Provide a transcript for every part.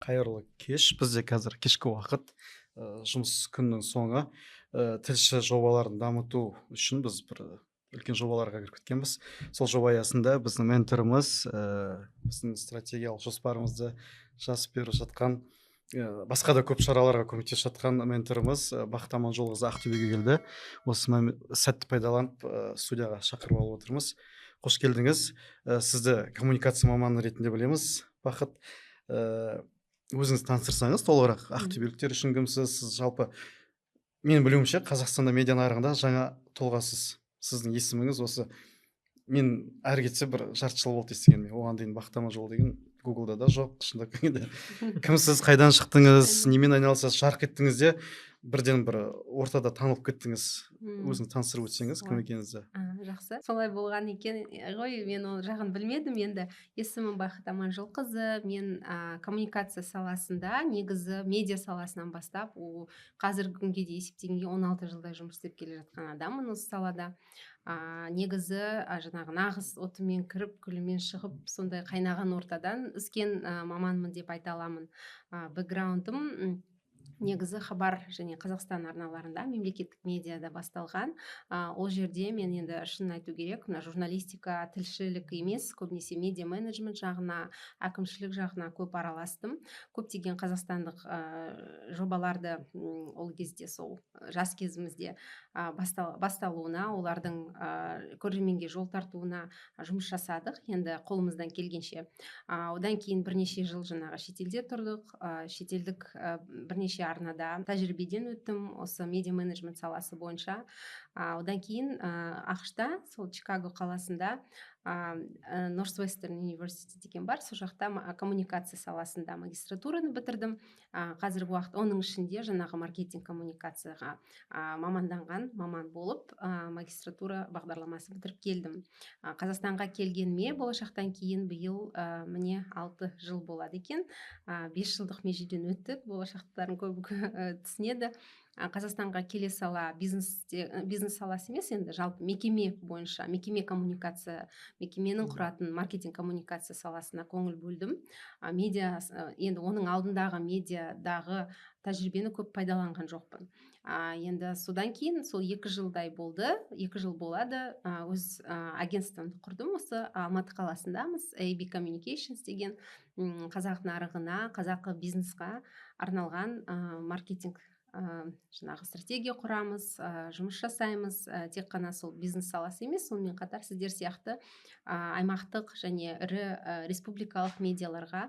Қайырлы кеш! Бізде қазір кешкі уақыт, жұмыс күнінің соңы. Тілші жобаларын дамыту үшін біз бір үлкен жобаларға кіріп кеткенбіз. Сол жоба аясында біздің менторымыз, біздің стратегиялық жоспарымызды жазып беріп жатқан, басқа да көп шараларға көмектесіп жатқан менторымыз Бақыт Аманжолқызы Ақтөбеге келді. Осы сәтті пайдаланып, студияға шақырып алып отырмыз. Қош келдіңіз! Сізді коммуникация маманы ретінде білеміз. Бақыт, өзіңізді таныстырсаңыз толығырақ ақтөбеліктер үшін. Кімсіз сіз жалпы? Менің білуімше, Қазақстанда медиа нарығында жаңа тұлғасыз. Сіздің есіміңіз осы мен әрі кетсе бір жарты жыл болды естігеніме. Оған дейін Бақыт Аманжол деген Гуглда да жоқ. Шындап келгенде, кімсіз, қайдан шықтыңыз, немен айналысасыз? Жарқ еттіңіз де, бірден бір ортада танылып кеттіңіз. Өзіңіз таныстырып өтсеңіз кім екеніңізді. Жақсы, солай болған екен ғой, мен ол жағын білмедім. Енді есімім Бақыт Аманжолқызы. Мен коммуникация саласында, негізі медиа саласынан бастап, ол қазіргі күнге дейін есептегенде 16 жылдай жұмыс істеп келе жатқан адаммын осы салада. Негізі жаңағы нағыз отымен кіріп, күлімен шығып, сондай қайнаған ортадан өскен маманмын деп айта аламын. Бэкграундым негізі Хабар және Қазақстан арналарында, мемлекеттік медиада басталған. Ол жерде мен енді, шынын айту керек, мына журналистика, тілшілік емес, көбінесе медиа менеджмент жағына, әкімшілік жағына көп араластым. Көптеген қазақстандық жобаларды ол кезде, сол жас кезімізде басталуына, олардың көрерменге жол тартуына жұмыс жасадық енді қолымыздан келгенше. Одан кейін бірнеше жыл жаңағы шетелде тұрдық. Шетелдік бірнеше арнада тәжірибеден өттім осы медиа менеджмент саласы бойынша. Одан кейін АҚШ-та, сол Чикаго қаласында Northwestern University деген бар, сол жақта коммуникация саласында магистратураны бітірдім. Қазіргі уақыт оның ішінде жаңағы маркетинг коммуникацияға маманданған маман болып, магистратура бағдарламасын бітіріп келдім. Қазақстанға келгеніме Болашақтан кейін биыл міне 6 жыл болады екен. 5 жылдық межеден өттік, болашақтықтардың көбі түсінеді. Қазақстанға келе сала бизнесте, бизнес саласы емес енді, жалпы мекеме бойынша, мекеме коммуникация, мекеменің құратын маркетинг коммуникация саласына көңіл бөлдім. Медиа, енді оның алдындағы медиадағы тәжірибені көп пайдаланған жоқпын. Енді содан кейін сол 2 жылдай болды, 2 жыл болады, өз агентствомды құрдым. Осы Алматы қаласындамыз, AB Communications деген, қазақ нарығына, қазақы бизнесқа арналған маркетинг жаңағы стратегия құрамыз, жұмыс жасаймыз. Тек қана сол бизнес саласы емес, сонымен қатар сіздер сияқты аймақтық және ірі республикалық медиаларға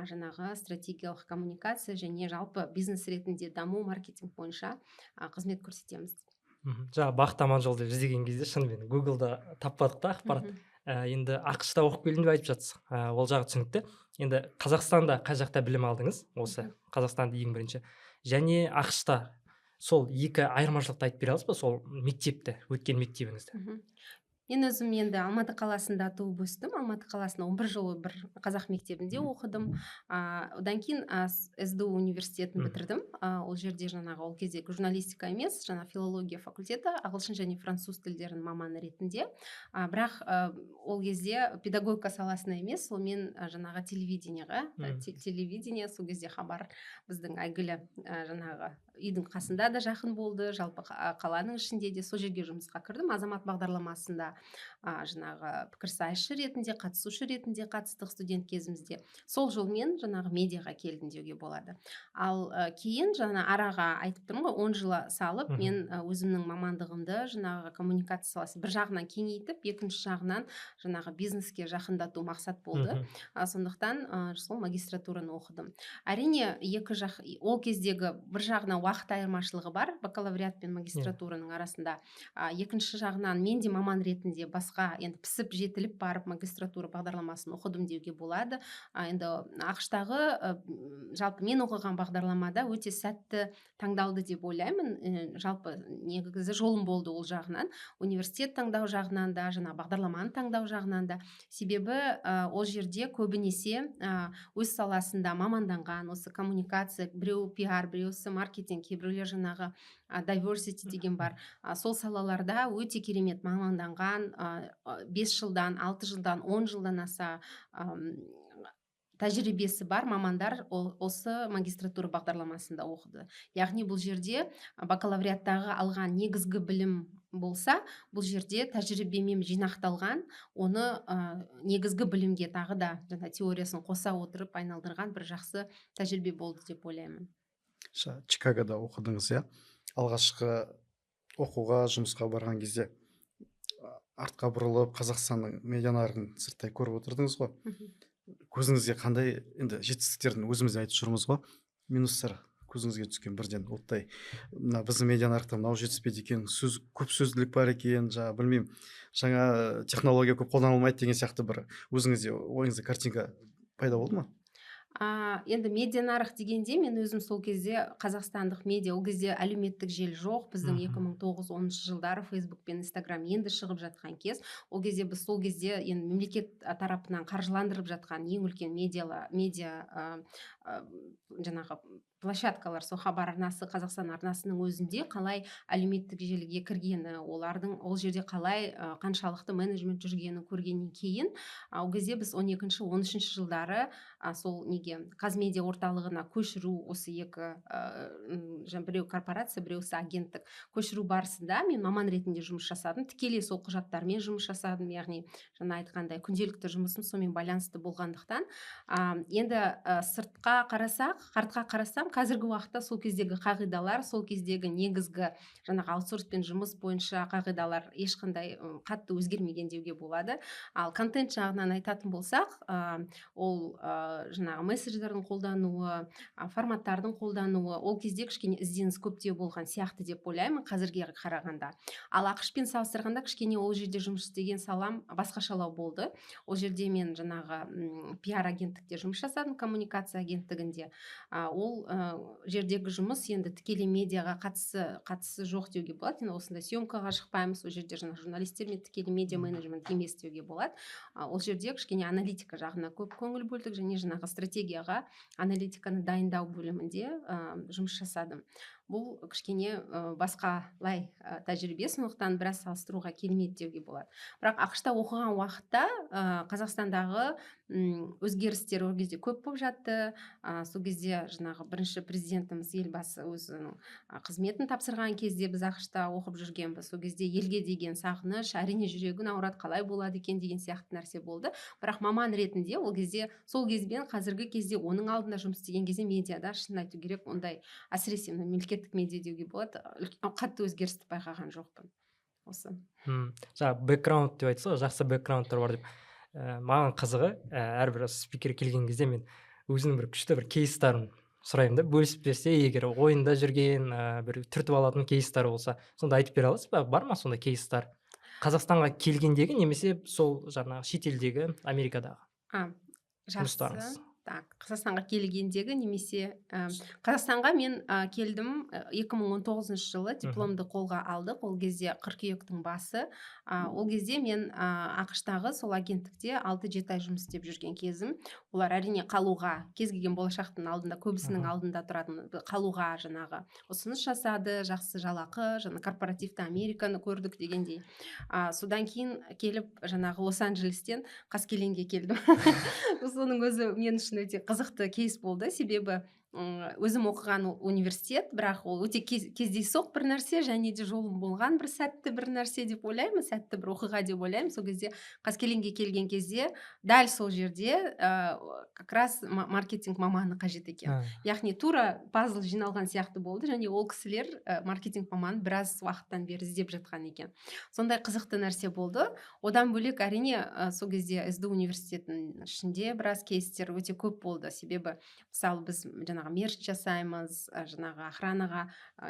жаңағы стратегиялық коммуникация және жалпы бизнес ретінде даму, маркетинг бойынша қызмет көрсетеміз. Жаңа Бақыт Аманжол деп іздеген кезде шынымен Гуглда таппадық та ақпарат. Енді АҚШ-та оқып келдім деп айтып жатсыз, ол жағы түсінікті. Енді Қазақстанда қай жақта білім алдыңыз? Осы Қазақстанда ең бірінші және АҚШ-та, сол екі айырмашылықты айтып бере аласыз ба, сол мектепті, өткен мектебіңізді? Мен өзім енді Алматы қаласында туып өстім. Алматы қаласында 11 жыл бір қазақ мектебінде оқыдым. Одан кейін СДУ университетін бітірдім. Ол жерде жаңағы ол кезде журналистика емес, жаңа филология факультеті, ағылшын және француз тілдерінің маманы ретінде. Бірақ ол кезде педагогика саласына емес, сол мен жаңағы телевидениеға, телевидение, сол кезде Хабар біздің әйгілі, жаңағы үйдің қасында да жақын болды, жалпы қаланың ішінде де, сол жерге жұмысқа кірдім. Азамат бағдарламасында жаңағы пікірсайысшы ретінде, қатысушы ретінде қатыстық студент кезімізде. Сол жолмен жаңағы медиаға келдім деуге болады. Ал кейін жаңа араға, айтып тұрмын ғой, 10 жыл салып, мен өзімнің мамандығымды, жаңағы коммуникация саласы, бір жағынан кеңейтіп, екінші жағынан жаңағы бизнеске жақындату мақсат болды. Сондықтан сол магистратураны оқыдым. Әрине, екі жақ, ол кездегі бір жағынан уақыт айырмашылығы бар бакалавриат пен магистратураның арасында. Екінші жағынан мен де маман ретінде басқа енді пісіп жетіліп барып магистратура бағдарламасын оқыдым деуге болады. Енді АҚШ-тағы жалпы мен оқыған бағдарламада өте сәтті таңдалды деп ойлаймын. Жалпы негізі жолым болды ол жағынан, университет таңдау жағынан да, жаңа бағдарламаны таңдау жағынан да. Себебі ол жерде көбінесе өз саласында маманданған, осы коммуникация, біреу пиар, біреусі маркетинг, кейбіреулер жаңағы diversity деген бар, сол салаларда өте керемет маманданған, 5 жылдан, 6 жылдан, 10 жылдан аса тәжірибесі бар мамандар осы магистратура бағдарламасында оқыды. Яғни бұл жерде бакалавриаттағы алған негізгі білім болса, бұл жерде тәжірибемен жинақталған, оны негізгі білімге тағы да жаңа теориясын қоса отырып айналдырған бір жақсы тәжірибе болды деп ойлаймын. Чикагода оқыдыңыз, иә? Алғашқы оқуға, жұмысқа барған кезде артқа бұрылып, Қазақстанның медиа нарығын сырттай көріп отырдыңыз ғой. Көзіңізге қандай, енді жетістіктерін өзіміз айтып жүрміз ғой, минустар көзіңізге түскен бірден оттай, мына біздің медиа нарықта мынау жетіспейді екен, сөз көп, сөзділік бар екен, жаңа, білмеймін, жаңа технология көп қолданылмайды деген сияқты бір өзіңізде, ойыңызда картинка пайда болды ма? Енді медиа нарық дегенде, мен өзім сол кезде қазақстандық медиа, ол кезде әлеуметтік желі жоқ біздің, 2009-10 жылдары Фейсбук пен Инстаграм енді шығып жатқан кез. Ол кезде біз, сол кезде енді мемлекет тарапынан қаржыландырып жатқан ең үлкен медиа жаңағы площадкалар сол Хабар арнасы, Қазақстан арнасының өзінде қалай әлеуметтік желіге кіргені, олардың ол жерде қалай, қаншалықты менеджмент жүргенін көргеннен кейін, ол кезде біз 12-, 13 жылдары сол неге, Қазмедиа орталығына көшіру, осы екі, жаңа біреу корпорация, біреусі агенттік, көшіру барысында мен маман ретінде жұмыс жасадым, тікелей сол құжаттармен жұмыс жасадым. Яғни жаңа айтқандай, күнделікті жұмысым сонымен байланысты болғандықтан, енді сыртқа қарасақ, артқа қарасам, қазіргі уақытта сол кездегі қағидалар, сол кездегі негізгі жаңағы аутсорспен жұмыс бойынша қағидалар ешқандай қатты өзгермеген деуге болады. Ал контент жағынан айтатын болсақ, ол жаңағы месседждердің қолдануы, форматтардың қолдануы, ол кезде кішкене ізденіс көптеу болған сияқты деп ойлаймын қазірге қарағанда. Ал АҚШ-пен салыстырғанда, кішкене ол жерде жұмыс істеген салам басқашалау болды. Ол жерде мен жаңағы пиар агенттікте жұмыс жасадым, коммуникация агенттігінде. Ол жердегі жұмыс енді тікелей медиаға қатысы жоқ деуге болады. Енді осындай съемкаға шықпаймыз, ол жерде жаңағы журналистермен тікелей медиа менеджмент емес деуге болады. Ол жерде кішкене аналитика жағына көп көңіл бөлдік және жаңағы стратегияға аналитиканы дайындау бөлімінде жұмыс жасадым. Бұл кішкене басқалай тәжірибе, сондықтан біраз салыстыруға келмейді деуге болады. Бірақ АҚШ-та оқыған уақытта Қазақстандағы өзгерістер ол кезде көп болып жатты. Сол кезде жаңағы бірінші президентіміз, Елбасы өзінің қызметін тапсырған кезде біз АҚШ-та оқып жүргенбіз. Сол кезде елге деген сағыныш, әрине, жүрегің ауырады, қалай болады екен деген сияқты нәрсе болды. Бірақ маман ретінде ол кезде, сол кезбен қазіргі кезде, оның алдында жұмыс істеген кезде медиада, шынын айту керек, ондай, әсіресе мына мемлекеттік медиа деуге болады, қатты өзгерісті байқаған жоқпын осы. Жаңа бэкграунд деп айтсыз ғой, жақсы бэкграундтар бар деп. Маған қызығы, әрбір спикер келген кезде мен өзінің бір күшті бір кейстарын сұраймын да, бөлісіп берсе, егер ойында жүрген бір түртіп алатын кейстар болса, сонда айтып бере аласыз ба? Бар ма сондай кейстар, Қазақстанға келгендегі немесе сол жаңағы шетелдегі, Америкадағы Жақсы. жұмыстарыңыз? Так, Қазақстанға келгендегі немесе Қазақстанға мен келдім 2019 жылы, дипломды қолға алдық. Ол кезде қыркүйектің басы. Ол кезде мен АҚШ-тағы сол агенттікте 6-7 ай жұмыс істеп жүрген кезім. Олар, әрине, қалуға, кез келген болашақтың алдында, көбісінің алдында тұратын, қалуға жаңағы ұсыныс жасады, жақсы жалақы, жаңа корпоративті Американы көрдік дегендей. Содан кейін келіп, жаңағы Лос Анджелестен Қаскелеңге келдім. Соның өзі мен үшін өте қызықты кейс болды, себебі өзім оқыған университет, бірақ ол өте кездейсоқ бір нәрсе және де жолым болған бір сәтті бір нәрсе деп ойлаймын, сәтті бір оқиға деп ойлаймын. Сол кезде Қаскелеңге келген кезде дәл сол жерде как раз маркетинг маманы қажет екен. Яғни тура пазл жиналған сияқты болды және ол кісілер маркетинг маманын біраз уақыттан бері іздеп жатқан екен. Сондай қызықты нәрсе болды. Одан бөлек, әрине, сол кезде СДУ университетінің ішінде біраз кейстер өте көп болды. Себебі, мысалы, біз жаңағы мерч жасаймыз, жаңағы охранаға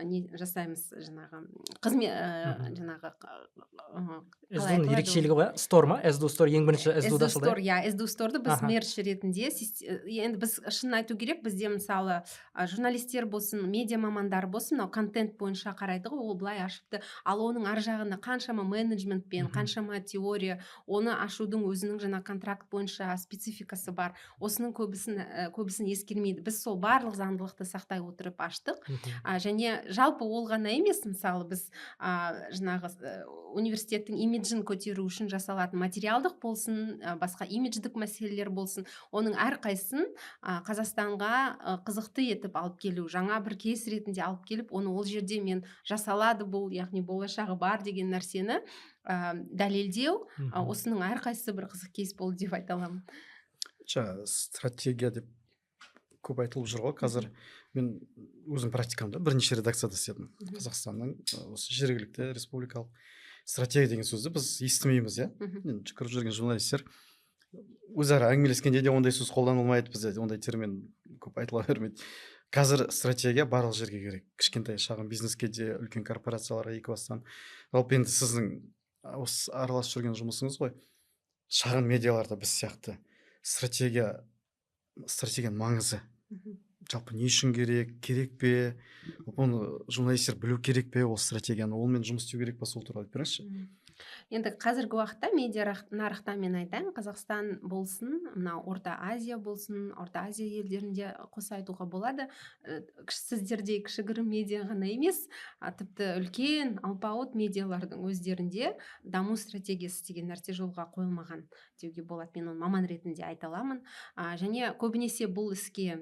не жасаймыз, жаңағы қызмет, жаңағы қалай СДУ-ның айтылады ол? ерекшелігі ғой, стор ма? СДУ стор ең бірінші СДУ-да СДУ ашылды. Store, иә, СДУ сторды біз мерч ретінде енді біз, шынын айту керек, бізде, мысалы, журналистер болсын, медиа мамандары болсын, мынау контент бойынша қарайды ғой, ол былай ашыпты. Ал оның ар жағында қаншама менеджментпен, қаншама теория, оны ашудың өзінің жаңа контракт бойынша спецификасы бар. Осының көбісін ескермейді. Біз сол барлық барлық заңдылықты сақтай отырып аштық. Және жалпы ол ғана емес, мысалы, біз жаңағы университеттің имиджін көтеру үшін жасалатын материалдық болсын, басқа имидждік мәселелер болсын, оның әрқайсысын Қазақстанға қызықты етіп алып келу, жаңа бір кейс ретінде алып келіп, оны ол жерде мен жасалады бұл, яғни болашағы бар деген нәрсені дәлелдеу, осының әрқайсысы бір қызық кейс болды деп айта аламын. Жаңа стратегия деп көп айтылып жүр ғой қазір. Мен өзім практикамда бірнеше редакцияда істедім. Қазақстанның осы жергілікті, республикалық. Стратегия деген сөзді біз естімейміз, иә. Енді жүгіріп жүрген журналистер өзара әңгімелескенде де ондай сөз қолданылмайды, бізде ондай термин көп айтыла бермейді. Қазір стратегия барлық жерге керек, кішкентай шағын бизнеске де, үлкен корпорацияларға екі бастан. Жалпы енді сіздің осы араласып жүрген жұмысыңыз ғой, шағын медиаларда біз сияқты стратегияның маңызы жалпы не үшін керек, керек пе, оны журналистер білу керек пе, ол стратегияны, онымен жұмыс істеу керек па, сол туралы айтып беріңізші. Енді қазіргі уақытта медиа нарықта, мен айтайын, Қазақстан болсын, мынау Орта Азия болсын, Орта Азия елдерінде қоса айтуға болады, сіздердей кішігірім медиа ғана емес, тіпті үлкен алпауыт медиалардың өздерінде даму стратегиясы деген нәрсе жолға қойылмаған деуге болады. Мен оны маман ретінде айта аламын. Және көбінесе бұл іске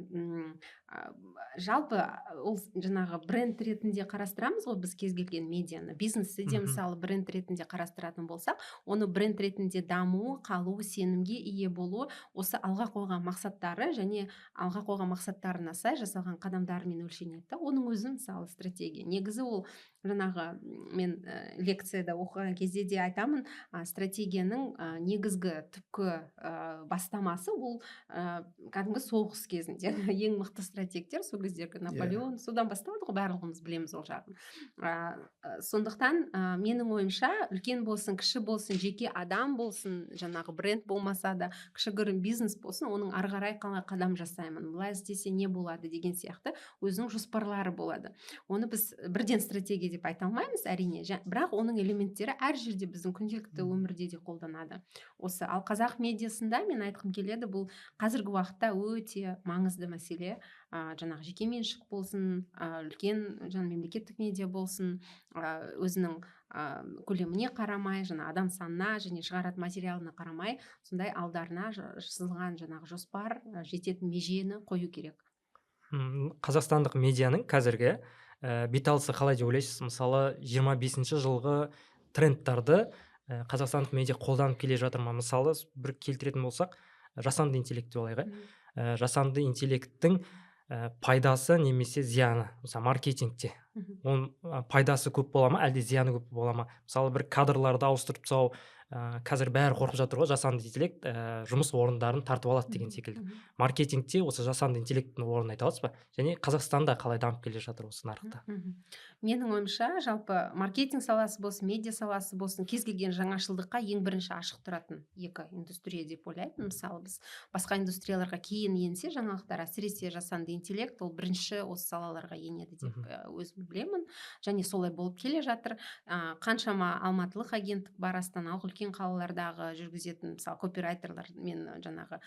жалпы ол жаңағы бренд ретінде қарастырамыз ғой біз кез келген медианы, бизнесті де. Мысалы, бренд ретінде қарастыратын болсақ, оны бренд ретінде дамуы, қалуы, сенімге ие болуы осы алға қойған мақсаттары және алға қойған мақсаттарына сай жасалған қадамдарымен өлшенеді да. Оның өзі, мысалы, стратегия. Негізі ол жаңағы мен лекцияда оқыған кезде де айтамын, стратегияның негізгі түпкі бастамасы ол кәдімгі соғыс кезінде ең мықты стратегтер сол кездегі Наполеон, содан басталады ғой, барлығымыз білеміз ол жағын. Сондықтан менің ойымша, үлкен болсын, кіші болсын, жеке адам болсын, жаңағы бренд болмаса да, кішігірім бизнес болсын, оның ары қарай қалай қадам жасаймын, былай істесе не болады деген сияқты өзінің жоспарлары болады. Оны біз бірден стратегия деп айта алмаймыз, әрине, бірақ оның элементтері әр жерде, біздің күнделікті өмірде де қолданады осы. Ал қазақ медиасында, мен айтқым келеді, бұл қазіргі уақытта өте маңызды мәселе. Жаңағы жеке меншік болсын, үлкен жаңа мемлекеттік медиа болсын, өзінің көлеміне қарамай, жаңа адам санына және шығаратын материалына қарамай, сондай алдарына сызылған жаңағы жоспар, жететін межені қою керек. Қазақстандық медианың қазіргі бет алысы қалай деп ойлайсыз? Мысалы, 25 жылғы трендтарды қазақстандық медиа қолданып келе жатыр ма? Мысалы, бір келтіретін болсақ, жасанды интеллект деп алайық, иә. Жасанды интеллекттің пайдасы немесе зияны, мысалы, маркетингте оның пайдасы көп бола ма, әлде зияны көп бола ма? Мысалы, бір кадрларды ауыстырып тастау, қазір бәрі қорқып жатыр ғой, жасанды интеллект жұмыс орындарын тартып алады деген секілді. Маркетингте осы жасанды интеллекттің орнын айта аласыз ба және Қазақстанда қалай дамып келе жатыр осы нарықта? Менің ойымша, жалпы маркетинг саласы болсын, медиа саласы болсын, кез келген жаңашылдыққа ең бірінші ашық тұратын екі индустрия деп ойлаймын. Мысалы, біз басқа индустрияларға кейін енсе жаңалықтар, әсіресе жасанды интеллект, ол бірінші осы салаларға енеді деп өзім білемін және солай болып келе жатыр. Қаншама алматылық агенттік бар, астаналық, үлкен қалалардағы жүргізетін, мысалы, копирайтерлар мен жаңағы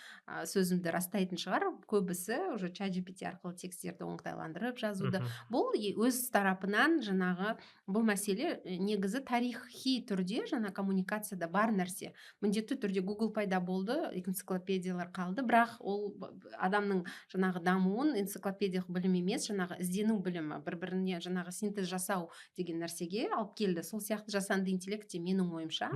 сөзімді растайтын шығар, көбісі уже ChatGPT арқылы тексттерді оңтайландырып жазуды. Бұл өз тарапынан жаңағы бұл мәселе негізі тарихи түрде жаңа коммуникацияда бар нәрсе. Міндетті түрде Google пайда болды, энциклопедиялар қалды, бірақ ол адамның жаңағы дамуын энциклопедиялық білім емес, жаңағы іздену білімі, бір біріне жаңағы синтез жасау деген нәрсеге алып келді. Сол сияқты жасанды интеллект те, менің ойымша,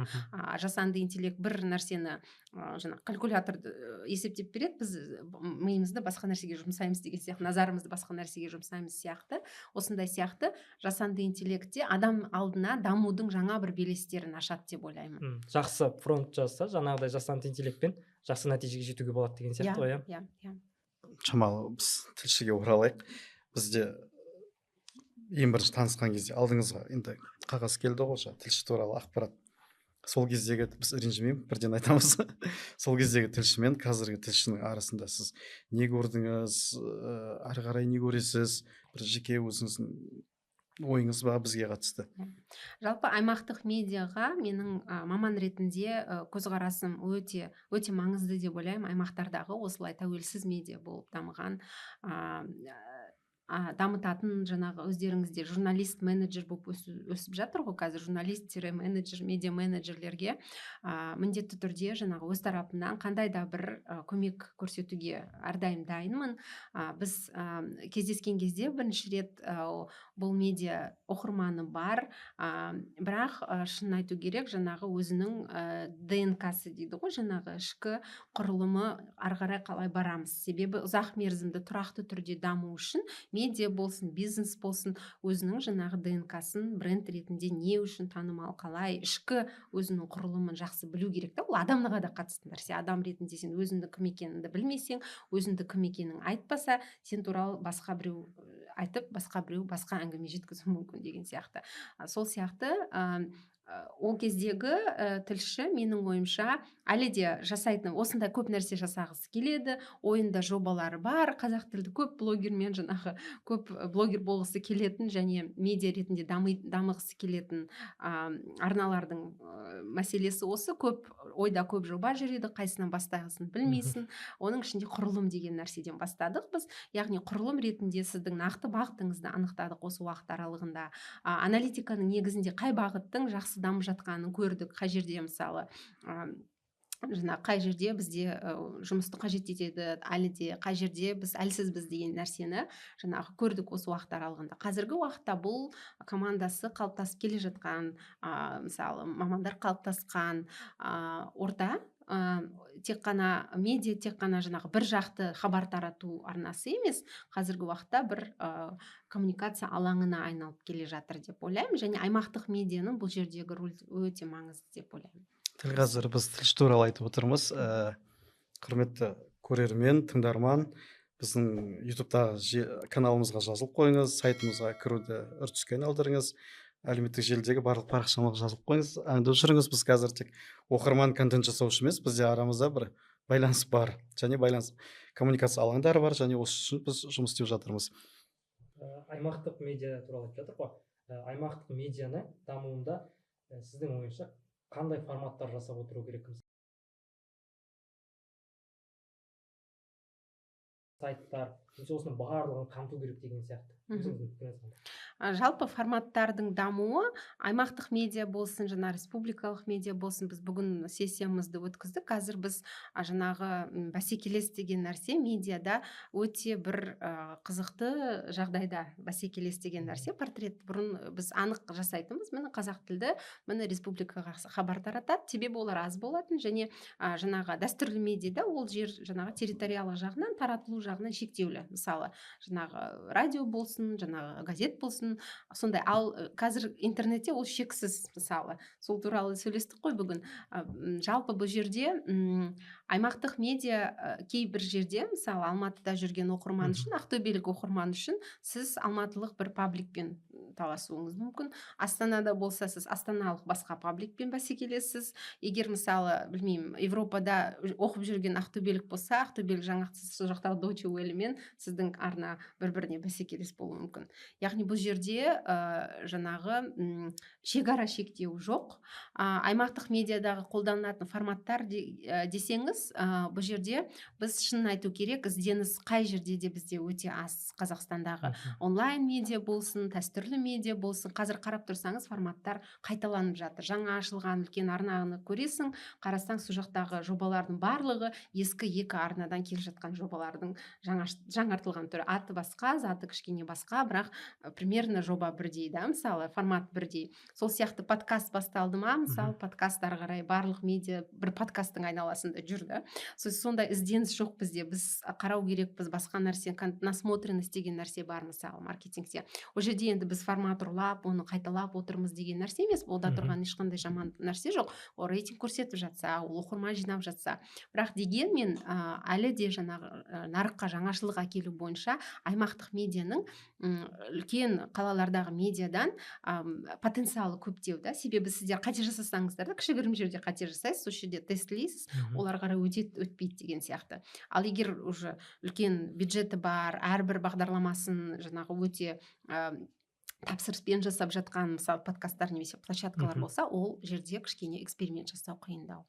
жасанды интеллект бір нәрсені, жаңағы калькуляторды есептеп береді, біз миымызды басқа нәрсеге жұмсаймыз деген сияқты, назарымызды басқа нәрсеге жұмсаймыз сияқты. Осындай сияқты жасанды интеллект те адам алдына дамудың жаңа бір белестерін ашады деп ойлаймын. Жақсы промпт жазса, жаңағыдай жасанды интеллектпен жақсы нәтижеге жетуге болады деген сияқты ғой, иә? Иә. Шамалы біз тілшіге оралайық. Бізде ең бірінші танысқан кезде алдыңызға енді қағаз келді ғой, жаңағы тілші туралы ақпарат. Сол кездегі, біз ренжімеймін, бірден айтамыз, сол кездегі тілші мен қазіргі тілшінің арасында сіз не көрдіңіз, әрі қарай не көресіз, бір жеке өзіңіздің Ойыңыз бар бізге қатысты? Жалпы аймақтық медиаға менің маман ретінде көзқарасым өте өте маңызды деп ойлаймын. Аймақтардағы осылай тәуелсіз медиа болып дамыған, дамытатын жаңағы өздеріңізде журналист менеджер болып өсіп жатыр ғой қазір, журналист тире менеджер, медиа менеджерлерге міндетті түрде жаңағы өз тарапымнан қандай да бір көмек көрсетуге әрдайым дайынмын. Біз кездескен кезде бірінші рет бұл медиа оқырманы бар, бірақ шынын айту керек, жаңағы өзінің ДНК-сы дейді ғой, жаңағы ішкі құрылымы, ары қарай қалай барамыз. Себебі ұзақ мерзімді тұрақты түрде даму үшін медиа болсын, бизнес болсын, өзінің жаңағы ДНК-сын, бренд ретінде не үшін танымал, қалай ішкі өзінің құрылымын жақсы білу керек та. Ол адамға да қатысты нәрсе. Адам ретінде сен өзіңді кім екеніңді білмесең, өзіңді кім екенің айтпаса, сен туралы басқа біреу айтып, басқа біреу басқа әңгіме жеткізуі мүмкін деген сияқты. Сол сияқты ол кездегі тілші, менің ойымша, әлі де жасайтын осындай көп нәрсе жасағысы келеді, ойында жобалары бар, қазақ тілді көп блогермен, жаңағы көп блогер болғысы келетін және медиа ретінде дамығысы келетін арналардың мәселесі осы: көп ойда көп жоба жүреді, қайсынан бастағысын білмейсің. Оның ішінде құрылым деген нәрседен бастадық біз, яғни құрылым ретінде сіздің нақты бағытыңызды анықтадық. Осы уақыт аралығында аналитиканың негізінде қай бағыттың жақсы дамып жатқанын көрдік, қай жерде, мысалы, жаңа қай жерде бізде жұмысты қажет етеді әлі де, қай жерде біз әлсізбіз деген нәрсені жаңағы көрдік осы уақыт аралығында. Қазіргі уақытта бұл командасы қалыптасып келе жатқан, мысалы, мамандар қалыптасқан орта. Тек қана медиа, тек қана жаңағы бір жақты хабар тарату арнасы емес, қазіргі уақытта бір коммуникация алаңына айналып келе жатыр деп ойлаймын. Және аймақтық медианың бұл жердегі рөлі өте маңызды деп ойлаймын. Тіл, қазір біз тілші туралы айтып отырмыз. Құрметті көрермен, тыңдарман, біздің ютубтағы каналымызға жазылып қойыңыз, сайтымызға кіруді үрдіске айналдырыңыз, әлеуметтік желідегі барлық парақшамызға жазылып қойыңыз, аңдып жүріңіз. Біз қазір тек оқырман, контент жасаушы емес, бізде арамызда бір байланыс бар және байланыс, коммуникация алаңдары бар және осы үшін біз жұмыс істеп жатырмыз. Аймақтық медиа туралы айтып жатырмық қой. Аймақтық медианы дамуында сіздің ойыңызша қандай форматтар жасап отыру керек? Сайттар, осының барлығын қамту керек деген сияқты. Өзіңіздің пікіріңіз қандай? Жалпы форматтардың дамуы, аймақтық медиа болсын, жаңа республикалық медиа болсын, біз бүгін сессиямызды өткіздік. Қазір біз жаңағы бәсекелес деген нәрсе медиада өте бір қызықты жағдайда. Бәсекелес деген нәрсе, портрет бұрын біз анық жасайтынбыз: міне, қазақ тілді, міне, республикаға хабар таратады, себебі олар аз болатын. Және жаңағы дәстүрлі медиада ол жер жаңағы территориялық жағынан, таратылу жағынан шектеулі, мысалы, жаңағы радио болсын, жаңағы газет болсын, сондай. Ал қазір интернетте ол шексіз, мысалы, сол туралы сөйлестік қой бүгін. Жалпы бұл жерде аймақтық медиа кейбір жерде, мысалы, Алматыда жүрген оқырман үшін, ақтөбелік оқырман үшін сіз алматылық бір пабликпен таласуыңыз мүмкін, Астанада болса, сіз астаналық басқа пабликпен бәсекелессіз. Егер, мысалы, білмеймін, Европада оқып жүрген ақтөбелік болса, ақтөбелік жаңағы сол жақтағы Deutsche Welle-мен сіздің арна бір біріне бәсекелес болуы мүмкін. Яғни бұл жерде жаңағы шекара, шектеу жоқ. Аймақтық медиадағы қолданылатын форматтар десеңіз, бұл жерде біз, шынын айту керек, ізденіс қай жерде де бізде өте аз. Қазақстандағы онлайн медиа болсын, дәстүрлі медиа болсын, қазір қарап тұрсаңыз, форматтар қайталанып жатыр. Жаңа ашылған үлкен арнаны көресің, қарасаң, сол жақтағы жобалардың барлығы ескі екі арнадан келе жатқан жобалардың жаңартылған түрі, аты басқа, заты кішкене басқа, бірақ примерно жоба бірдей да, мысалы, формат бірдей. Сол сияқты подкаст басталды ма, мысалы, подкаст ары қарай барлық медиа бір подкасттың айналасында жүр да. Сондай ізденіс жоқ бізде. Біз қарау керекпіз басқа нәрсе, насмотренность деген нәрсе бар, мысалы, маркетингте. Ол жерде енді біз формат ұрлап, оны қайталап отырмыз деген нәрсе емес. Онда тұрған ешқандай жаман нәрсе жоқ, ол рейтинг көрсетіп жатса, ол оқырман жинап жатса. Бірақ дегенмен әлі де жаңағы нарыққа жаңашылдық әкелу бойынша аймақтық медианың үлкен қалалардағы медиадан потенциалы көптеу да. Себебі сіздер қате жасасаңыздар да, кішігірім жерде қате жасайсыз, сол жерде тестілейсіз, олар қарай өтеді, өтпейді деген сияқты. Ал егер уже үлкен бюджеті бар, әрбір бағдарламасын жаңағы өте Тапсырыспен жасап жатқан, мысалы, подкасттар немесе площадкалар болса, ол жерде кішкене эксперимент жасау қиындау.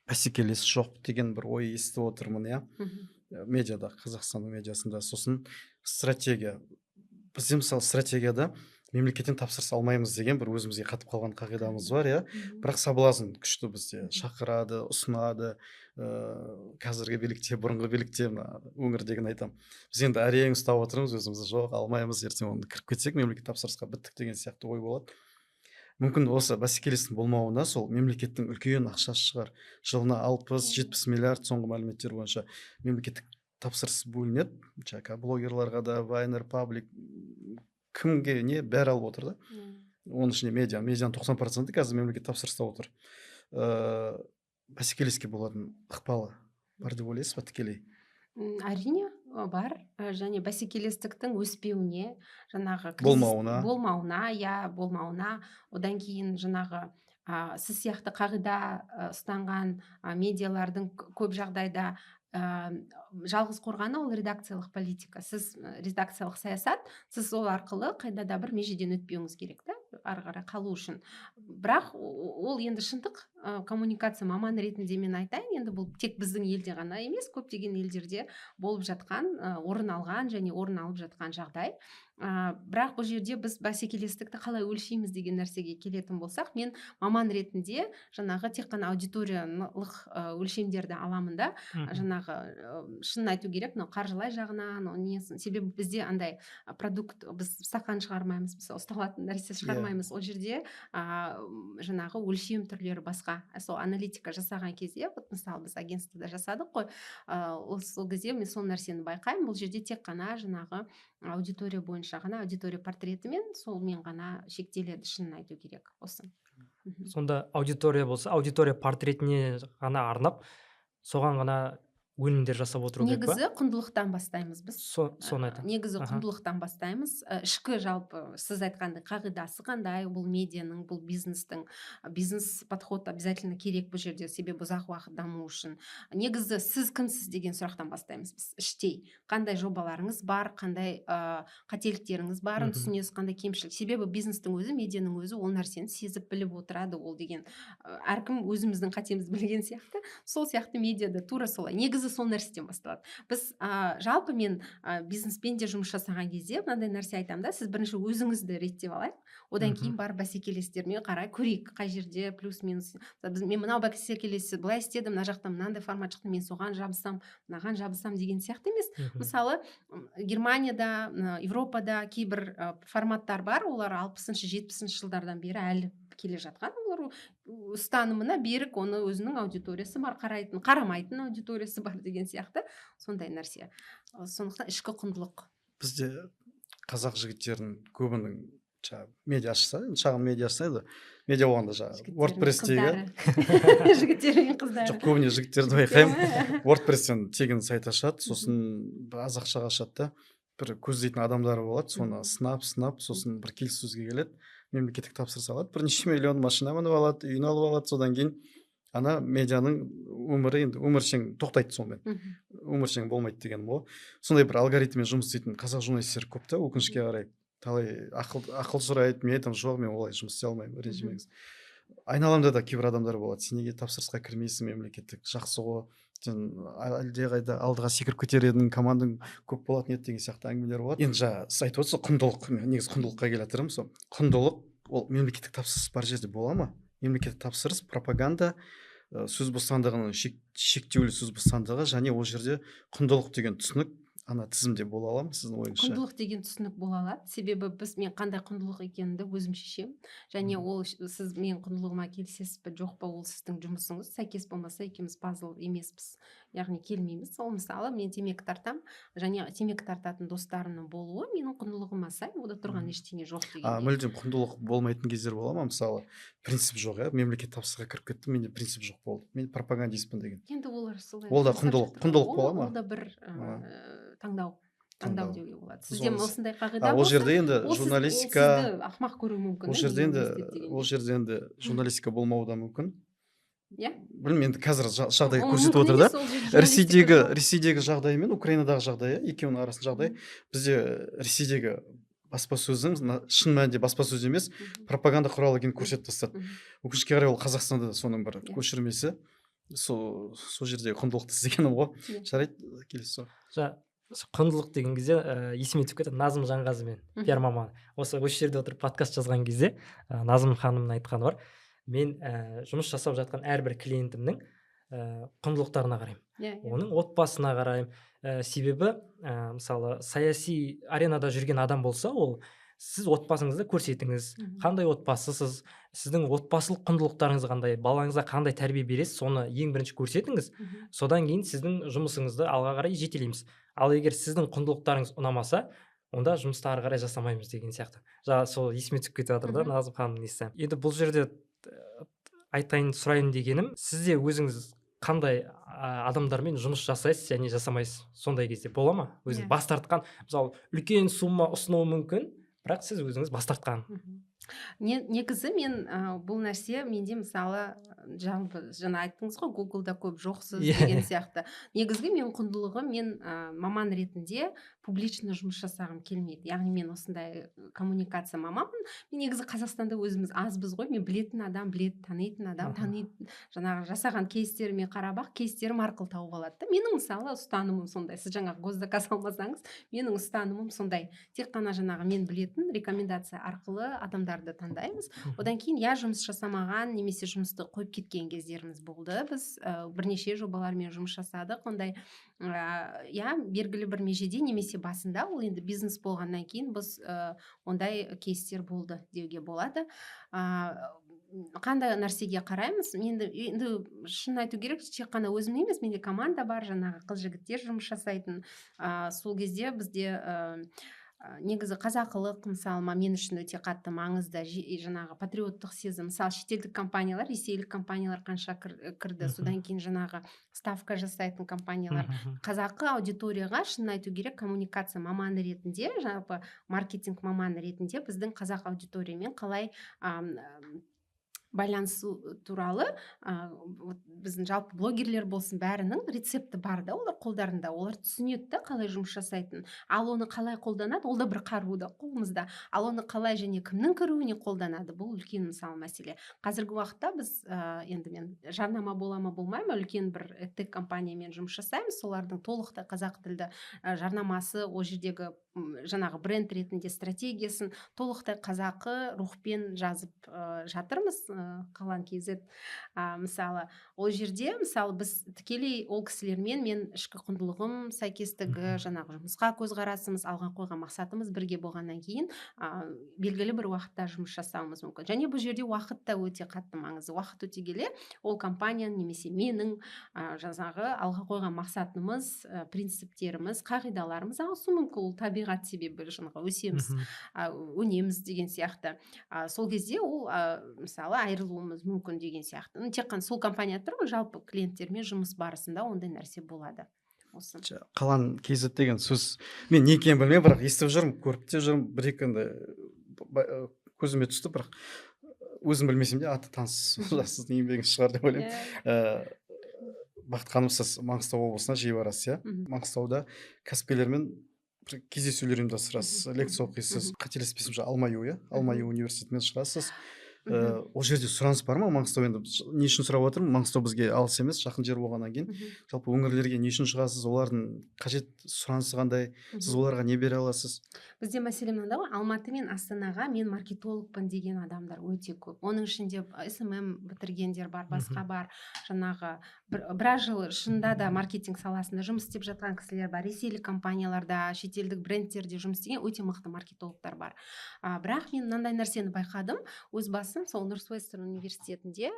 Бәсекелес жоқ деген бір ой естіп отырмын, иә, медиада, Қазақстанның медиасында. Сосын стратегия. Бізде, мысалы, стратегияда мемлекеттен тапсырыс алмаймыз деген бір өзімізге қатып қалған қағидамыз бар, иә. Бірақ соблазн күшті бізде, шақырады, ұсынады. Қазіргі билікте, бұрынғы билікте, мына өңірдегіні айтамын. Біз енді әрең ұстап отырмыз өзімізді, жоқ, алмаймыз, ертең оны кіріп кетсек мемлекет тапсырысқа, біттік деген сияқты ой болады. Мүмкін, осы бәсекелестің болмауына сол мемлекеттің үлкен ақшасы шығар. Жылына 60-70 миллиард, соңғы мәліметтер бойынша, мемлекеттік тапсырыс бөлінеді. Жаңағы блогерларға да, вайнер, паблик, кімге не, бәрі алып отыр да. Оның ішінде медианың 90%-і қазір мемлекет тапсырыста отыр. Бәсекелеске болатын ықпалы бар деп ойлайсыз ба тікелей? Әрине, бар. Және бәсекелестіктің өспеуіне, жаңағы болмауына. Болмауына, иә, болмауына. Одан кейін жаңағы сіз сияқты қағида ұстанған медиалардың көп жағдайда жалғыз қорғаны ол редакциялық политика. Сіз редакциялық саясат, сіз ол арқылы қайда да бір межеден өтпеуіңіз керек та, ары қарай қалу үшін. Бірақ ол енді шындық. Коммуникация маманы ретінде мен айтайын, енді бұл тек біздің елде ғана емес, көптеген елдерде болып жатқан, орын алған және орын алып жатқан жағдай. Бірақ бұл жерде біз бәсекелестікті қалай өлшейміз деген нәрсеге келетін болсақ, мен маман ретінде жаңағы тек қана аудиториялық өлшемдерді аламын да. Жаңағы шынын айту керек, мынау қаржылай жағынан, несін, себебі бізде андай продукт, біз стақан шығармаймыз, біз ұсталатын нәрсе шығармаймыз. Ол жерде жаңағы өлшем түрлері басқа. Сол аналитика жасаған кезде, вот мысалы, біз агентствода жасадық қой, ол сол кезде мен сол нәрсені байқаймын: бұл жерде тек қана жаңағы аудитория бойынша ғана, аудитория портретімен, солмен ғана шектеледі, шынын айту керек осы. Сонда аудитория болса, аудитория портретіне ғана арнап, соған ғана өнімдер жасап отыру керек па? Негізі құндылықтан бастаймыз біз. Соны айтамын. Негізі құндылықтан бастаймыз. Ішкі жалпы сіз айтқандай қағидасы қандай бұл медианың, бұл бизнестің, бизнес подход обязательно керек бұл жерде, себебі ұзақ уақыт даму үшін. Негізі сіз кімсіз деген сұрақтан бастаймыз біз іштей. Қандай жобаларыңыз бар, қандай қателіктеріңіз барын түсінесіз, қандай кемшілік. Себебі бизнестің өзі, медианың өзі ол нәрсені сезіп біліп отырады. Ол деген әркім өзіміздің қатемізді білген сияқты, сол сияқты медиада тура солай. Негізі сол нәрседен басталады. Біз жалпы мен бизнеспен де жұмыс жасаған кезде мынандай нәрсе айтамын да: сіз бірінші өзіңізді реттеп алайық, одан кейін барып бәсекелестермен қарай көрейік, қай жерде плюс минус. Біз, мен мынау бәсекелес былай істеді, мына жақта мынандай формат шықты, мен соған жабысам, мынаған жабысам деген сияқты емес. Мысалы, Германияда, Европада кейбір форматтар бар, олар 60-, 70-жылдардан бері әлі келе жатқан. Олар ұстанымына берік, оны өзінің аудиториясы бар қарайтын, қарамайтын аудиториясы бар деген сияқты сондай нәрсе. Сондықтан ішкі құндылық. Бізде қазақ жігіттерінің көбінің жаңағы медиа ашса, енді шағын медиа ашса, енді медиа болғанда жаңағы WordPress-тегі Жігіттері мен қыздары. Жоқ, көбіне жігіттерді байқаймын. WordPress-тен тегін сайт ашады, сосын аз ақшаға ашады да, бір көздейтін адамдары болады, соны сынап сынап, сосын бір келіссөзге келеді, мемлекеттік тапсырыс алады, бірнеше миллион, машина мініп алады, үйін алып алады. Содан кейін ана медианың өмірі енді өміршең тоқтайды сонымен. Өміршең болмайды дегенім ғой. Сондай бір алгоритммен жұмыс істейтін қазақ журналистері көп та, өкінішке қарай. Талай ақыл сұрайды, мен айтамын: жоқ, мен олай жұмыс істей алмаймын, ренжімеңіз. Айналамда да кейбір адамдар болады: сен неге тапсырысқа кірмейсің мемлекеттік, жақсы ғой, сен әлдеқайда алдыға секіріп кетер едің, командаң көп болатын еді деген сияқты әңгімелер болады. Енді жаңа сіз айтып отырсыз құндылық, мен негізі құндылыққа келе жатырмын. Сол құндылық ол мемлекеттік тапсырыс бар жерде бола ма? Мемлекеттік тапсырыс пропаганда, сөз бостандығының шектеулі сөз бостандығы және ол жерде құндылық деген түсінік ана тізімде бола ала ма, сіздің ойыңызша? Құндылық деген түсінік бола алады, себебі біз, мен қандай құндылық екенімді өзім шешемін және ол сіз менің құндылығыма келісесіз бе, жоқ па, ол сіздің жұмысыңыз. Сәйкес болмаса, екеуміз пазл емеспіз, яғни келмейміз. Ол мысалы, мен темекі тартамын және темекі тартатын достарымның болуы менің құндылығыма сай, онда тұрған ештеңе жоқ А дегендей. Мүлдем құндылық болмайтын кездер бола ма? Мысалы, принцип жоқ, иә, мемлекет тапсырысқа кіріп кеттім, менде принцип жоқ болды, мен пропагандистпін деген. Енді олар солай Ол да жасап құндылық, жатыр ғой. құндылық бола ма? Ол да бір таңдау Таңдау. деуге болады. Сіз Сізде оны осындай қағида ол болса, жерде енді ол журналистика сізді ақымақ көруі мүмкін ол да, жерде неге енді оны істеді дегендей. Ол жерде енді журналистика болмауы да мүмкін. Білмеймін, енді қазір жағдай Ол көрсетіп мүмкін отыр да. емес, ол жерде журналистика Ресейдегі жоқ. Ресейдегі жағдай мен Украинадағы жағдай, екеуінің арасындағы жағдай. Бізде Ресейдегі Баспасөздің шын мәнінде баспасөз емес, пропаганда құралы екенін көрсетіп тастады. Өкінішке қарай, ол Қазақстанда да соның бір көшірмесі. Сол жердегі құндылықты іздегенім ғой. Жарайды, келесі сұрақ. Жаңа құндылық деген кезде есіме түсіп кетті Назым Жанғазымен, пиар маманы. Осы жерде отырып подкаст жазған кезде Назым ханымның айтқаны бар: мен жұмыс жасап жатқан әрбір клиентімнің құндылықтарына қараймын, иә иә оның отбасына қараймын. Себебі мысалы, саяси аренада жүрген адам болса, ол сіз отбасыңызды көрсетіңіз, қандай отбасысыз, сіздің отбасылық құндылықтарыңыз қандай, балаңызға қандай тәрбие бересіз, соны ең бірінші көрсетіңіз. Содан кейін сіздің жұмысыңызды алға қарай жетелейміз. Ал егер сіздің құндылықтарыңыз ұнамаса, онда жұмысты ары қарай жасамаймыз деген сияқты. Жаңа сол есіме түсіп кетіп жатыр да. Назым ханымның несі. Енді бұл жерде айтайын, сұрайын дегенім, сізде өзіңіз қандай адамдармен жұмыс жасайсыз және жасамайсыз? Сондай кезде бола ма өзіңіз бас тартқан? Мысалы, үлкен сумма ұсынуы мүмкін, бірақ сіз өзіңіз бас тартқан. Негізі мен бұл нәрсе менде, мысалы, жалпы жаңа айттыңыз ғой, Гуглда көп жоқсыз деген сияқты. Негізгі мен құндылығым, мен маман ретінде публично жұмыс жасағым келмейді. Яғни мен осындай коммуникация маманмын. Мен негізі Қазақстанда өзіміз азбыз ғой. Мен білетін адам біледі, танитын адам таниды. Жаңағы жасаған кейстеріме қарап ақ, кейстерім арқылы тауып алады да. Менің, мысалы, ұстанымым сондай. Сіз жаңағы госзаказ алмасаңыз, менің ұстанымым сондай: тек қана жаңағы мен білетін рекомендация арқылы адамдарды таңдаймыз. Одан кейін, иә, жұмыс жасамаған немесе жұмысты қойып кеткен кездеріміз болды. Біз бірнеше жобалармен жұмыс жасадық ондай, иә, белгілі бір межеде немесе басында. Ол енді бизнес болғаннан кейін біз ондай кейстер болды деуге болады. Қандай нәрсеге қараймыз енді шын айту керек, тек қана өзім емес, менде команда бар, жаңағы қыз жігіттер жұмыс жасайтын. Сол кезде бізде негізі қазақылық, мысалы, мен үшін өте қатты маңызды, жаңағы патриоттық сезім. Мысалы, шетелдік компаниялар, ресейлік компаниялар қанша кірді, содан кейін жаңағы ставка жасайтын компаниялар. Қазақы аудиторияға, шынын айту керек, коммуникация маманы ретінде, жалпы маркетинг маманы ретінде біздің қазақ аудиториямен қалай байланысу туралы, вот біздің жалпы блогерлер болсын, бәрінің рецепті бар да, олар қолдарында, олар түсінеді да қалай жұмыс жасайтынын. Ал оны қалай қолданады, ол да бір қару да қолымызда. Ал оны қалай және кімнің кіруіне қолданады, бұл үлкен, мысалы, мәселе. Қазіргі уақытта біз, енді мен жарнама бола ма, болмай ма, үлкен бір тек компаниямен жұмыс жасаймыз. Солардың толықтай қазақ тілді жарнамасы, ол жердегі жаңағы бренд ретінде стратегиясын толықтай қазақы рухпен жазып жатырмыз. Қалан kz, мысалы, ол жерде, мысалы, біз тікелей ол кісілермен, мен ішкі құндылығым сәйкестігі, жаңағы жұмысқа көзқарасымыз, алға қойған мақсатымыз бірге болғаннан кейін белгілі бір уақытта жұмыс жасауымыз мүмкін. Және бұл жерде уақыт та өте қатты маңызды. Уақыт өте келе ол компанияның немесе менің жаңағы алға қойған мақсатымыз, принциптеріміз, қағидаларымыз ауысуы мүмкін. Ол табиғат, себебі жаңағы өсеміз, өнеміз деген сияқты. Сол кезде ол, мысалы, айырылуымыз мүмкін деген сияқты. Ну, тек қана сол компания тұр ғой, жалпы клиенттермен жұмыс барысында ондай нәрсе болады осы. Қалан kz деген сөз мен не екенін білмеймін, бірақ естіп жүрмін, көріп те жүрмін. Бір екі андай көзіме түсті, бірақ өзім білмесем де, аты таныс, сіздің еңбегіңіз шығар деп ойлаймын. Иә. Бақыт ханым, сіз Маңғыстау облысына жиі барасыз, иә? Мхм. Маңғыстауда кәсіпкерлермен бір кездесулер ұйымдастырасыз, лекция оқисыз. Қателеспесем, АлмаЮ, иә, АлмаЮ университетімен шығасыз. Ол жерде сұраныс бар ма? Маңғыстау, енді не үшін сұрап отырмын, Маңғыстау бізге алыс емес, жақын жер болғаннан кейін, жалпы өңірлерге не үшін шығасыз, олардың қажет сұранысы қандай, сіз оларға не бере аласыз? Бізде мәселе мынандай ғой: Алматы мен Астанаға мен маркетологпын деген адамдар өте көп. Оның ішінде СММ бітіргендер бар, басқа бар, жаңағы біраз жыл шынында да маркетинг саласында жұмыс істеп жатқан кісілер бар, ресейлік компанияларда, шетелдік брендтерде жұмыс істеген өте мықты маркетологтар бар. Бірақ мен мынандай нәрсені байқадым өз басым: сол Норс-Вестерн университетінде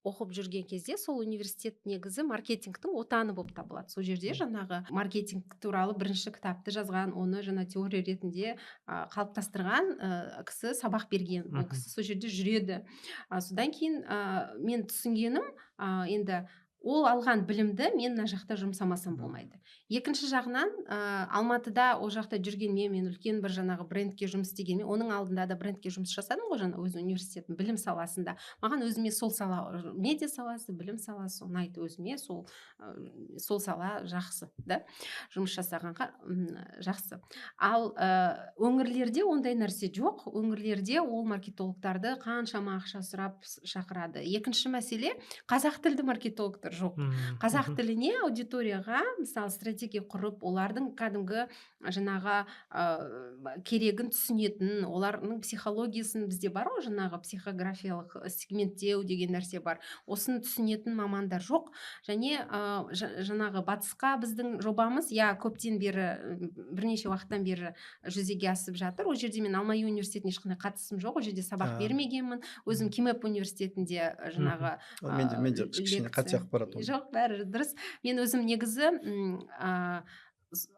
оқып жүрген кезде, сол университет негізі маркетингтің отаны болып табылады. Сол жерде жаңағы маркетинг туралы бірінші кітапты жазған, оны жаңа теория ретінде қалыптастырған кісі сабақ берген. Ол кісі сол жерде жүреді. Содан кейін мен түсінгенім, енді Ол алған білімді мен мына жақта жұмсамасам болмайды. Екінші жағынан, Алматыда ол жақта жүргенмен, мен үлкен бір жаңағы брендке жұмыс істегенмен, оның алдында да брендке жұмыс жасадым ғой, жаңа өз университетім білім саласында. Маған өзіме сол сала, медиа саласы, білім саласы ұнайды өзіме, сол сала жақсы, да? Жұмыс жасағанға жақсы. Ал өңірлерде ондай нәрсе жоқ. Өңірлерде ол маркетологтарды қаншама ақша сұрап шақырады. Екінші мәселе, қазақ тілді маркетологтар жоқ. Қазақ тіліне аудиторияға, мысалы, стратегия құрып, олардың кәдімгі жаңағы керегін түсінетін, олардың психологиясын, бізде бар ғой жаңағы психографиялық сегменттеу деген нәрсе бар. Осыны түсінетін мамандар жоқ. Және жаңағы батысқа біздің жобамыз, иә, көптен бері, бірнеше уақыттан бері жүзеге асып жатыр. Ол жерде мен Алматы университетіне ешқандай қатысым жоқ, ол жерде сабақ бермегенмін. Өзім КИМЭП университетінде жаңағы Менде кішкене қате ақпарат. Жоқ, бәрі дұрыс. Мен өзім негізі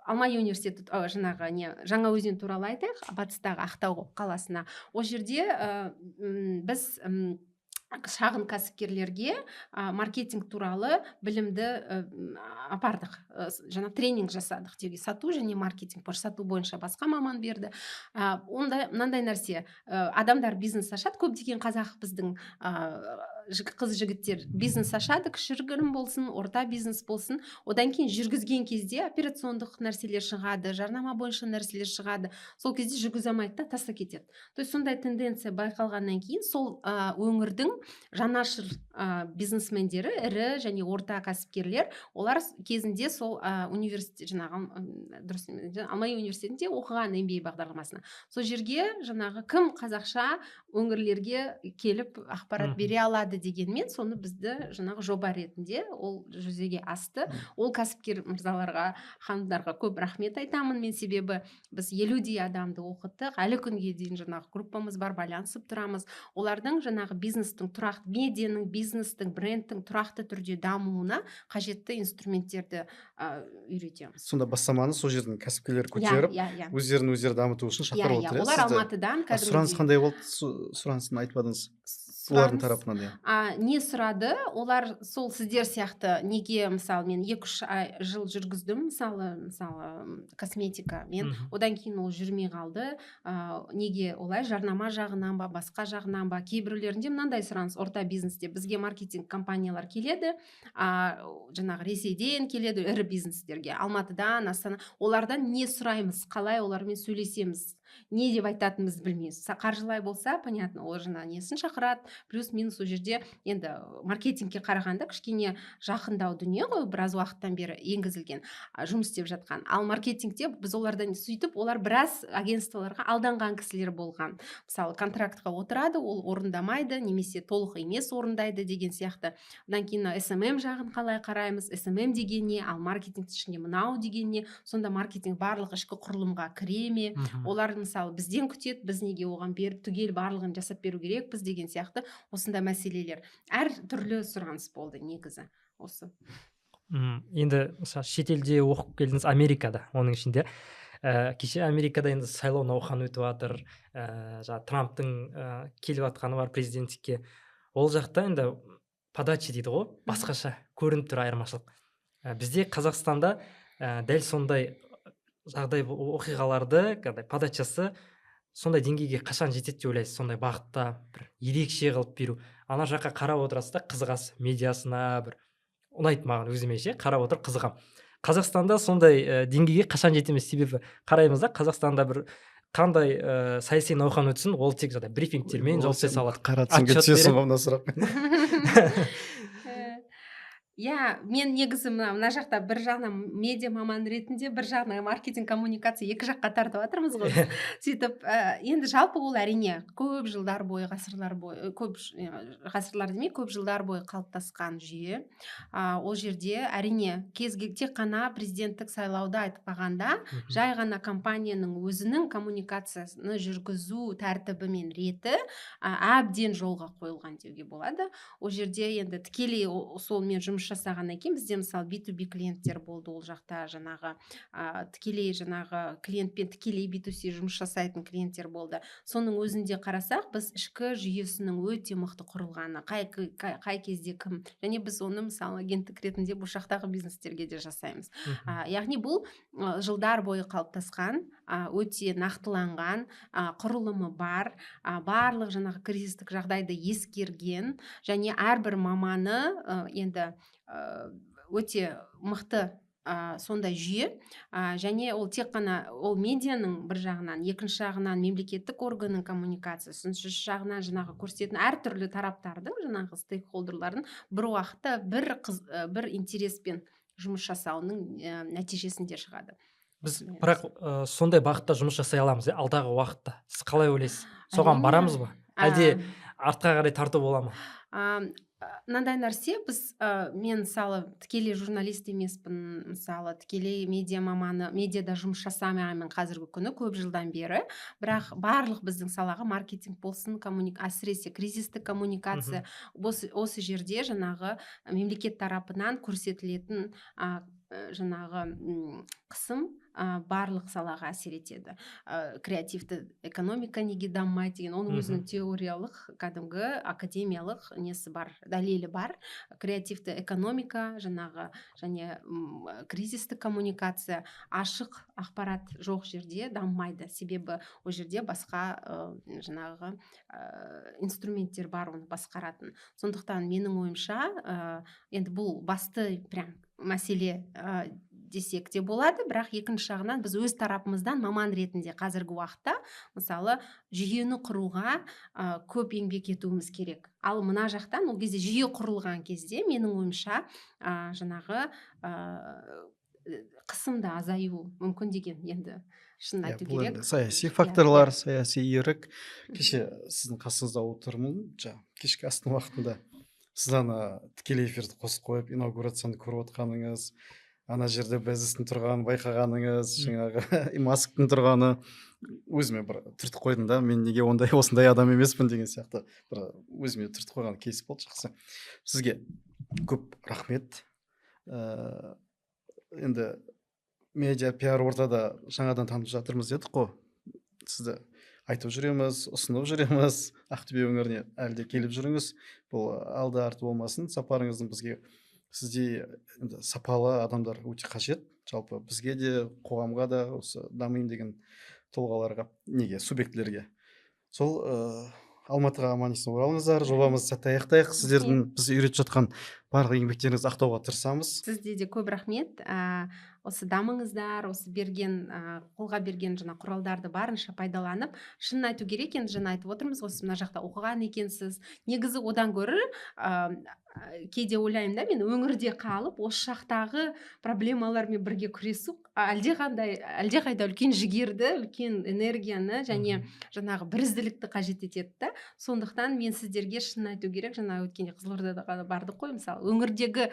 Алматы университеті, жаңағы не, Жаңаөзен туралы айтайық, батыстағы Ақтау қаласына. Ол жерде біз шағын кәсіпкерлерге маркетинг туралы білімді апардық, жаңа тренинг жасадық деуге, сату және маркетинг бойынша, сату бойынша басқа маман берді. Онда мынандай нәрсе, адамдар бизнес ашады, көптеген қазақ біздің қыз жігіттер бизнес ашады, кішігірім болсын, орта бизнес болсын, одан кейін жүргізген кезде операциондық нәрселер шығады, жарнама бойынша нәрселер шығады, сол кезде жүргізе алмайды да, тастап кетеді. То есть сондай тенденция байқалғаннан кейін сол өңірдің жанашыр бизнесмендері, ірі және орта кәсіпкерлер, олар кезінде сол университет, жаңағы, дұрыс, Алматы университетінде оқыған MBA бағдарламасына, сол жерге жаңағы кім қазақша өңірлерге келіп ақпарат бере алады дегенмен, соны бізді жаңағы жоба ретінде ол жүзеге асты. Ол кәсіпкер мырзаларға, ханымдарға көп рахмет айтамын мен, себебі біз 50-дей адамды оқыттық, әлі күнге дейін жаңағы группамыз бар, байланысып тұрамыз. Олардың жаңағы бизнестің тұрақты, медианың, бизнестің, брендтің тұрақты түрде дамуына қажетті инструменттерді үйретеміз. Сонда бастаманы сол жердің кәсіпкерлері көтеріп, иә, иә. өздерін өздері дамыту үшін шақырып иә, отыр, иә, олар сізді? Алматыдан А сұраныс кәдімгідей. қандай болды? Сұранысын айтпадыңыз. Олардың Сұраныс- тарапынан, иә. Не сұрады олар? Сол сіздер сияқты, неге, мысалы, мен 2-3 ай, жыл жүргіздім, мысалы, косметика мен, одан кейін ол жүрмей қалды. Неге олай? Жарнама жағынан ба, басқа жағынан ба? Кейбіреулерінде мынандай сұраныс: орта бизнесте бізге маркетинг компаниялар келеді, жаңағы Ресейден келеді, ірі бизнестерге Алматыдан, Астана, олардан не сұраймыз, қалай олармен сөйлесеміз, не деп айтатынымызды білмейміз. Қаржылай болса, понятно, ол жаңа несін шақырады, плюс минус ол жерде енді маркетингке қарағанда кішкене жақындау дүние ғой, біраз уақыттан бері енгізілген, жұмыс істеп жатқан. Ал маркетингте біз олардан сөйтіп, олар біраз агентстволарға алданған кісілер болған, мысалы, контрактқа отырады, ол орындамайды немесе толық емес орындайды деген сияқты. Одан кейін СММ жағын қалай қараймыз, СММ деген не, ал маркетинг ішінде мынау деген не, сонда маркетинг барлық ішкі құрылымға кіре ме? Олар, мысалы, бізден күтеді, біз неге оған беріп, түгел барлығын жасап беру керекпіз деген сияқты осындай мәселелер, әр түрлі сұраныс болды негізі осы. Енді мысалы, шетелде оқып келдіңіз, Америкада, оның ішінде кеше Америкада енді сайлау науқаны өтіп жатыр, жаңағы Трамптың келіп жатқаны бар президенттікке. Ол жақта енді подача дейді ғой, басқаша көрініп тұр айырмашылық. Бізде Қазақстанда дәл сондай жағдай, оқиғаларды қандай подачасы сондай деңгейге қашан жетеді деп ойлайсыз? Сондай бағытта бір ерекше қылып беру. Ана жаққа қарап отырасыз да, қызығасыз медиасына, бір ұнайды маған өзіме ше, қарап отырып қызығамын. Қазақстанда сондай деңгейге қашан жетеміз? Себебі қараймыз да, Қазақстанда бір қандай саяси науқан өтсін, ол тек жаңағыдай брифингтермен жауап бере салады. Қара тізімге Отчет түсесің береді. ғой мына сұрақпен. Иә, мен негізі мына жақта бір жағынан медиа маман ретінде, бір жағынан маркетинг, коммуникация, екі жаққа тартып жатырмыз ғой біз. Сөйтіп, енді жалпы ол әрине көп жылдар бойы, ғасырлар бойы, көп ғасырлар демей, көп жылдар бойы қалыптасқан жүйе. Ол жерде әрине тек қана президенттік сайлауды айтпағанда, жай ғана компанияның өзінің коммуникацияны жүргізу тәртібі мен реті әбден жолға қойылған деуге болады. Ол жерде енді тікелей сол мен жұмыс жұмыс жасағаннан кейін бізде, мысалы, B2B клиенттер болды ол жақта, жаңағы тікелей жаңағы клиентпен тікелей B2C жұмыс жасайтын клиенттер болды. Соның өзінде қарасақ, біз ішкі жүйесінің өте мықты құрылғаны, қай кезде кім, және біз оны, мысалы, агенттік ретінде бұл жақтағы бизнестерге де жасаймыз. Яғни бұл жылдар бойы қалыптасқан, өте нақтыланған құрылымы бар, барлық жаңағы кризистік жағдайды ескерген және әрбір маманы енді өте мықты сондай жүйе. Және ол тек қана ол медианың бір жағынан, екінші жағынан мемлекеттік органның коммуникациясы, үшінші жағынан жаңағы көрсететін әртүрлі тараптардың, жаңағы стейкхолдерлардың бір уақытта бір интереспен жұмыс жасауының нәтижесінде шығады. Біз бірақ сондай бағытта жұмыс жасай аламыз, иә, алдағы уақытта? Сіз қалай ойлайсыз, соған барамыз ба, әлде артқа қарай тарту бола ма? Мынандай нәрсе, біз мен, мысалы, тікелей журналист емеспін, мысалы, тікелей медиа маманы, медиада жұмыс жасамаймын қазіргі күні көп жылдан бері, бірақ барлық біздің салаға, маркетинг болсын, әсіресе кризистік коммуникация, осы жерде жаңағы мемлекет тарапынан көрсетілетін жаңағы қысым барлық салаға әсер етеді. Креативті экономика неге дамымайды деген, оның өзінің теориялық, кәдімгі академиялық несі бар, дәлелі бар. Креативті экономика жаңағы және кризистік коммуникация ашық ақпарат жоқ жерде дамымайды, себебі ол жерде басқа жаңағы инструменттер бар оны басқаратын. Сондықтан менің ойымша, енді бұл басты прям мәселе десек те болады, бірақ екінші жағынан біз өз тарапымыздан маман ретінде қазіргі уақытта, мысалы, жүйені құруға көп еңбек етуіміз керек. Ал мына жақтан ол кезде жүйе құрылған кезде, менің ойымша, жаңағы қысым да азаюы мүмкін деген, енді шынын айту Бұл керек. енді саяси факторлар, саяси ерік. Кеше сіздің қасыңызда отырмын жаңа кешкі астың уақытында, сіз ана тікелей эфирді қосып қойып, инаугурацияны көріп отқаныңыз, ана жерде Безостың тұрғанын байқағаныңыз, жаңағы Масктың тұрғаны, өзіме бір түртіп қойдым да, мен неге ондай осындай адам емеспін деген сияқты бір өзіме түртіп қойған кейс болды. Жақсы, сізге көп рахмет. Енді медиа пиар ортада жаңадан танып жатырмыз дедік қой, сізді айтып жүреміз, ұсынып жүреміз, Ақтөбе өңіріне әлі де келіп жүріңіз. Бұл алды арты болмасын сапарыңыздың. Бізге сіздей енді сапалы адамдар өте қажет, жалпы бізге де, қоғамға да, осы дамимын деген тұлғаларға, неге, субъектілерге. Сол Алматыға аман есен оралыңыздар, жобамызды сәтті аяқтайық. Сіздердің біз үйретіп жатқан барлық еңбектеріңізді ақтауға тырысамыз. Сізде де көп рахмет. Осы дамыңыздар, осы берген қолға берген жаңа құралдарды барынша пайдаланып, шынын айту керек, енді жаңа айтып отырмыз ғой, сіз мына жақта оқыған екенсіз. Негізі одан гөрі кейде ойлаймын да, мен өңірде қалып, осы жақтағы проблемалармен бірге күресу әлдеқайда үлкен жігерді, үлкен энергияны және жаңағы бірізділікті қажет етеді да. Сондықтан мен сіздерге шынын айту керек, жаңа өткенде Қызылордада ғана бардық қой, мысалы, өңірдегі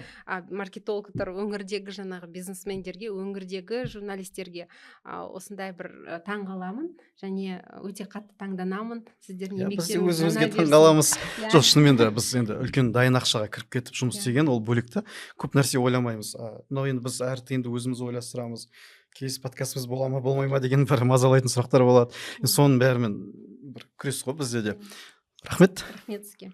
маркетологтар, өңірдегі жаңағы бизнесмендерге, өңірдегі журналистерге осындай бір таңғаламын және өте қатты таңданамын сіздердің Иә, біз де еңбектеріңіз өзімізге жана берсін. Таңғаламыз. Жоқ, шынымен де біз енді үлкен дайын ақшаға кіріп кетіп жұмыс істеген, ол бөлек та, көп нәрсе ойламаймыз. Мынау енді біз әр тиынды өзіміз ойластырамыз, келесі подкастымыз бола ма, болмай ма деген бір мазалайтын сұрақтар болады. Енді соның бәрімен бір күрес қой бізде де. Рахмет. Рахмет сізге.